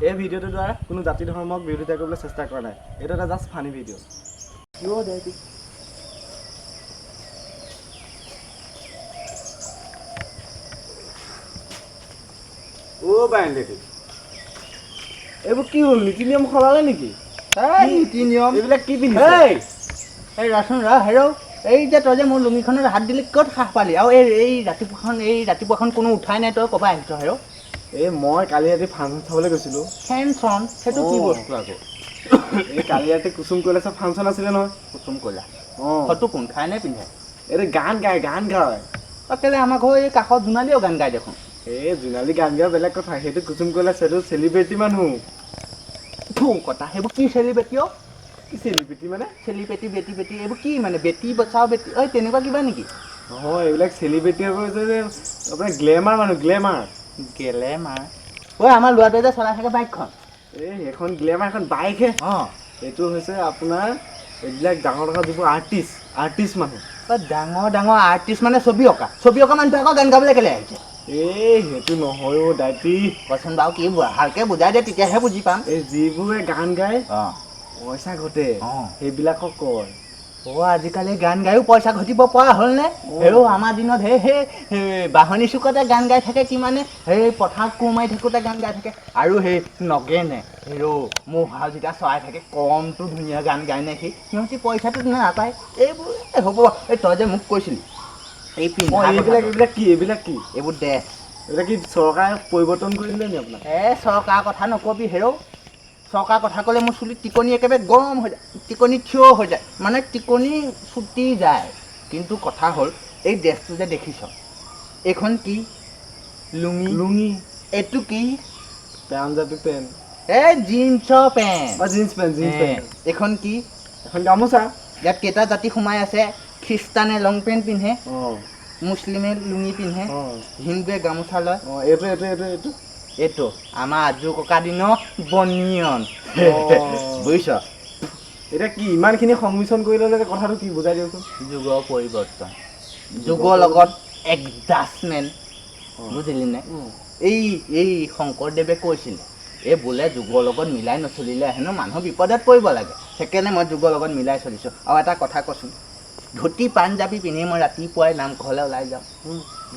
এই ভিডিঅ'টোৰ দ্বাৰা কোনো জাতি ধৰ্মক বিৰোধিতা কৰিবলৈ চেষ্টা কৰা নাই। এইটো এটা জাষ্ট ফানি ভিডিঅ'। কিয় দাইটি? অ' বাইদেউ, এইবোৰ কি হ'ল? নীতি নিয়ম সলালে নেকি? এই নীতি নিয়ম। এইবিলাক কি পিন্ধিছে? এই এই ৰচোন ৰ। হেৰৌ, এই যে তই যে মোৰ লুঙিখনত হাত দিলি, ক'ত সাহ পালি? আৰু এই ৰাতিপুৱাখন, এই ৰাতিপুৱাখন কোনো উঠাই নাই, তই ক'ৰপৰা আহিছ হেৰৌ? এই মই কালি ৰাতি ফাংচন চাবলৈ গৈছিলোঁ। ফেনচন? সেইটো কি অ। বস্তু আকৌ? এই কালি ৰাতি কুচুম কৈলাশৰ ফাংচন আছিলে নহয়। কুচুম কৈলাশ? অঁ। ফটো কোন খায় নে পিন্ধে? এইটো গান গায়, গান গায়। অ, কেলে আমাৰ ঘৰৰ এই কাষত জোনালীও গান গায় দেখোন। এই জোনালী গান গোৱা বেলেগ কথা, সেইটো কুচুম কৈলাশ, সেইটো চেলিব্ৰিটি মানুহ। থু কটা, সেইবোৰ কি চেলিব্ৰিটি অ'? কি চেলিব্ৰিটি মানে? চেলিব্ৰিটি, বেটি বেটি, এইবোৰ কি মানে? বেটি বচাও বেটি, ঐ তেনেকুৱা কিবা নেকি? নহয়, এইবিলাক চেলিব্ৰিটি হৈছে যে আপোনাৰ গ্লেমাৰ মানুহ, গ্লেমাৰ। গেলেমাৰ। ঐ, আমাৰ ল'ৰাটোৱে যে চলাই থাকে বাইকখন? এই সেইখন গ্লেমাৰ, এখন বাইকহে। এইটো হৈছে আপোনাৰ এইবিলাক ডাঙৰ ডাঙৰ যিবোৰ আৰ্টিষ্ট, আৰ্টিষ্ট মানুহ। অ, ডাঙৰ ডাঙৰ আৰ্টিষ্ট মানে ছবি অঁকা? ছবি অঁকা মানুহটো আকৌ গান গাবলৈ কেলৈ আহিছে? এই সেইটো নহয় অ' দাইটি। কচোন বাৰু, কি ভালকৈ বুজাই দে, তেতিয়াহে বুজি পাম। এই যিবোৰে গান গায়, পইচা ঘটে, সেইবিলাকক কয়। অ', আজিকালি গান গায়ো পইচা ঘটিব পৰা হ'লনে? অ। হেৰৌ, আমাৰ দিনত সেই সেই সেই বাঁহনি চুকতে গান গাই থাকে কিমানে, সেই পথাৰত কোৰ মাৰি থাকোঁতে গান গাই থাকে। আৰু সেই নগেনে হেৰৌ, ম'হ যেতিয়া চৰাই থাকে, কমটো ধুনীয়া গান গায় নে সি? সিহঁতি পইচাটো নাপায়। এইবোৰ এই হ'ব। এই তই যে মোক কৈছিলি এই পিন্ধা এইবিলাক কথাটো। এইবিলাক কি? এইবিলাক কি? এইবোৰ ড্ৰেছ। এইবিলাক কি চৰকাৰে পৰিৱৰ্তন কৰি দিলে নি আপোনাক? এ চৰকাৰৰ কথা নকবি হেৰৌ। চৰকাৰৰ কথা ক'লে মোৰ চুলিত টিকনি একেবাৰে গৰম হৈ যায়, টিকনি থিয় হৈ যায়, মানে টিকনি চুটি যায়। কিন্তু কথা হ'ল, এই ড্ৰেছটো যে দেখিছ, এইখন কি? লুঙি। লুঙি। এইটো কি? পাঞ্জাবী পেণ্ট। এই জিন্সৰ পেণ্ট। অ, জিন্স পেণ্ট, জিন্স পেণ্ট। এইখন কি? এখন গামোচা। ইয়াত কেইটা জাতি সোমাই আছে? খ্ৰীষ্টানে লং পেণ্ট পিন্ধে, মুছলিমে লুঙি পিন্ধে, হিন্দুৱে গামোচা লয়। অ, এইটো এইটো এইটো এইটো এইটো আমাৰ আজো ককা দিনৰ বনিয়ন, বুজিছ? এতিয়া কি ইমানখিনি সংমিশ্ৰণ কৰি ল'লে যে, কথাটো কি বুজাই দিয়কচোন। যুগৰ পৰিৱৰ্তন, যুগৰ লগত এডজাষ্টমেণ্ট, বুজিলি নে? এই এই শংকৰদেৱে কৈছিলে, এই বোলে যুগৰ লগত মিলাই নচলিলে হেনো মানুহ বিপদত পৰিব লাগে। সেইকাৰণে মই যুগৰ লগত মিলাই চলিছোঁ। আৰু এটা কথা কচোন, ধুতি পাঞ্জাবী পিন্ধি মই ৰাতিপুৱাই নামঘৰলৈ ওলাই যাওঁ,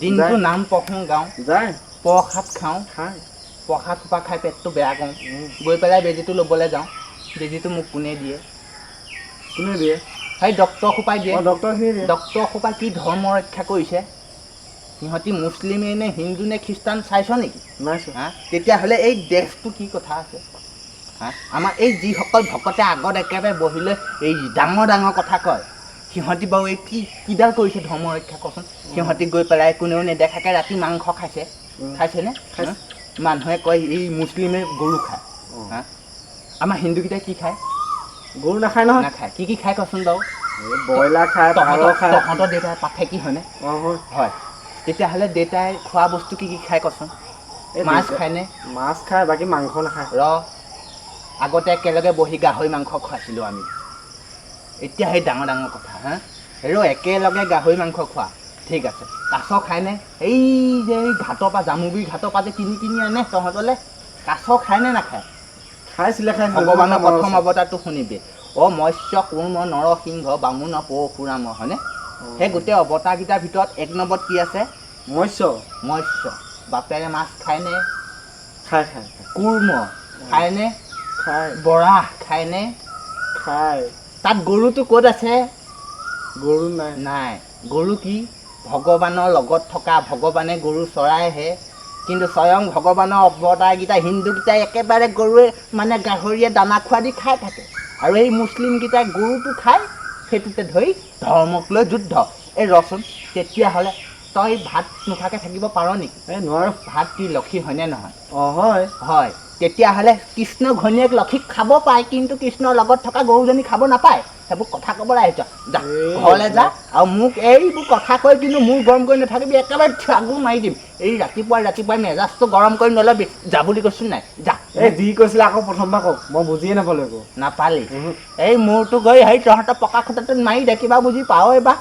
দিনটো যায়। নাম প্ৰসংগ গাওঁ, যায়। প্ৰসাদ খাওঁ। খায়। প্ৰসাদ সোপা খাই পেটটো বেয়া কৰোঁ। গৈ পেলাই বেজীটো ল'বলৈ যাওঁ, বেজীটো মোক কোনে দিয়ে? কোনে দিয়ে? সেই ডক্তৰ সোপাই দিয়ে। অ, ডক্টৰখিনিয়ে দিয়ে। ডক্তৰ সোপা কি ধৰ্ম ৰক্ষা কৰিছে? সিহঁতি মুছলিমেই নে হিন্দু নে খ্ৰীষ্টান চাইছ নেকি? নাই চোৱা। হা, তেতিয়াহ'লে এই দেশটো কি কথা আছে? হা, আমাৰ এই যিসকল ভকতে আগত একেবাৰে বহি লৈ এই ডাঙৰ ডাঙৰ কথা কয়, সিহঁতি বাৰু এই কি কিডাল কৰিছে ধৰ্ম ৰক্ষা কচোন? সিহঁতি গৈ পেলাই কোনেও নেদেখাকৈ ৰাতি মাংস খাইছে। খাইছেনে? খাইছে। হা? মানুহে কয় এই মুছলিমে গৰু খায়। হা, আমাৰ হিন্দুকেইটাই কি খায়? গৰু নাখায় নহয়। নাখায়। কি কি খায় কচোন বাৰু? এই ব্ৰইলাৰ খায়, পাৰ খায়। তহঁতৰ দেউতাই পাঠে কি হয়নে? অ, হয়। হয়। তেতিয়াহ'লে দেউতাই খোৱা বস্তু কি কি খায় কচোন? এই মাছ খায়নে? মাছ খায়, বাকী মাংস নাখায়। ৰ, আগতে একেলগে বহি গাহৰি মাংস খুৱাইছিলোঁ আমি। এতিয়া সেই ডাঙৰ ডাঙৰ কথা। হা হেৰ, একেলগে গাহৰি মাংস খোৱা, ঠিক আছে। কাছ খায়নে? এই যে এই ঘাটৰ পৰা, জামুগুৰি ঘাটৰ পৰা যে কিনি কিনি আনে তহঁতলৈ, কাছ খায়নে নাখায়? খাইছিলে, খাইছিলে। ভগৱানৰ মনত প্ৰথম আছে। অৱতাৰটো শুনিবি অ', মৎস্য, কুৰ্ম, নৰসিংহ, বামুণ, পৰশুৰাম, হয়নে? সেই গোটেই অৱতাৰকেইটাৰ ভিতৰত এক নম্বৰত কি আছে? মৎস্য। মৎস্য। বাপেৰে মাছ খায়নে? খায়, খায়, খায়। কুৰ্ম খায়নে? খায়। বৰাহ খায়নে? খায়। তাত গৰুটো ক'ত আছে? গৰু নাই। নাই। গৰু কি? ভগৱানৰ লগত থকা, ভগৱানে গৰু চৰাইহে। কিন্তু স্বয়ং ভগৱানৰ অৱতাৰকেইটা হিন্দুকেইটাই একেবাৰে গৰুৱে মানে গাহৰিয়ে দানা খোৱা দি খাই থাকে, আৰু এই মুছলিমকেইটাই গৰুটো খাই সেইটোতে ধৰি ধৰ্মক লৈ যুদ্ধ। এই ৰচোন, তেতিয়াহ'লে তই ভাত নোখোৱাকৈ থাকিব পাৰ নেকি? এই নোৱাৰো। ভাত কি লক্ষী হয়নে নহয়? অ, হয়। হয়। তেতিয়াহ'লে কৃষ্ণ ঘৈণীয়েক লক্ষীক খাব পায়, কিন্তু কৃষ্ণৰ লগত থকা গৰুজনী খাব নাপায়। সেইবোৰ কথা ক'বলৈ আহিছ? যা, এই ঘৰলৈ যা। আৰু মোক এইবোৰ কথা কৈ কিন্তু মূৰ গৰম কৰি নাথাকিবি, একেবাৰে ঠেগো মাৰি দিম। এই ৰাতিপুৱাই ৰাতিপুৱাই মেজাজটো গৰম কৰি নল'বি। যা বুলি কৈছোঁ নাই? যা। এই যি কৈছিলে আকৌ প্ৰথমবাৰ কওক, মই বুজিয়ে নাপালোঁ একো। নাপালি? উহু। এই মূৰটো গৈ সেই তহঁতৰ পকা খুঁটাটোত মাৰি দে, কিবা বুজি পাৱ এইবাৰ।